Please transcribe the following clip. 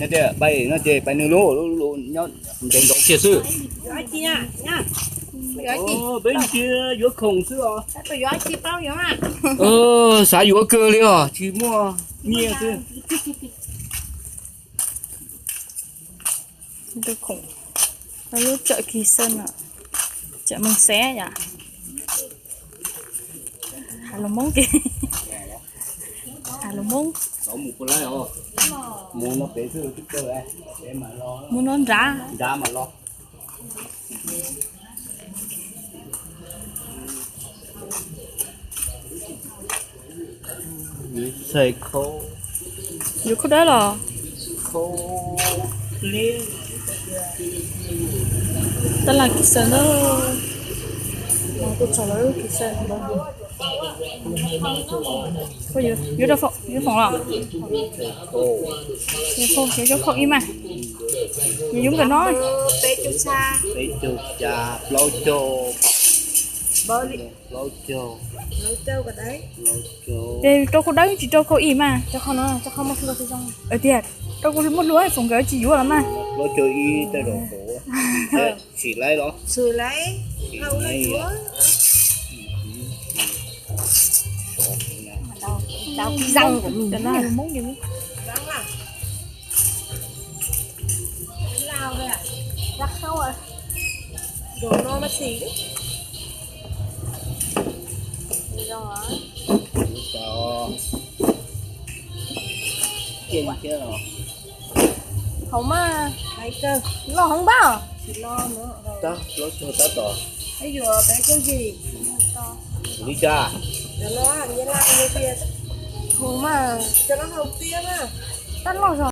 Nyob tias pais no ces pais nws lub, lub ntev nkaus kiag xwb. Peb cia yuav khoom xwb os. Xav yuav kawg li os, tsis muaj nyiaj xwb. Lub tsawm Kis Xeeb no, tsawm Moos Xeeb yom. Has lus Hmoob, has lus Hmoob. Mus no nrad, nrad mas los. Yuav khaub dawb los? Tab laj Kis Xeeb na, kuv txog lawv Kis Xeeb no. Yuav foom los? Yuav foom, yuav khaub ib mas. Yuav nkawd no. Peb caug xya, plaub caug, plaub caug. Ces rau khaub dawb tsis rau khaub ib mas, rau qhov no, rau qhov muaj hlua zoo. Tiag, rau kuv muaj hlua foom nkawd tsis yuav los mas. Plaub caug ib tej zaum tau. Tsis laib los? Tsis laib. Cov no Hmoob ces Hauv mas, loj heev npab. Tab, plaub caug tab tom. Li cas? Hauv mas, tab loj zog.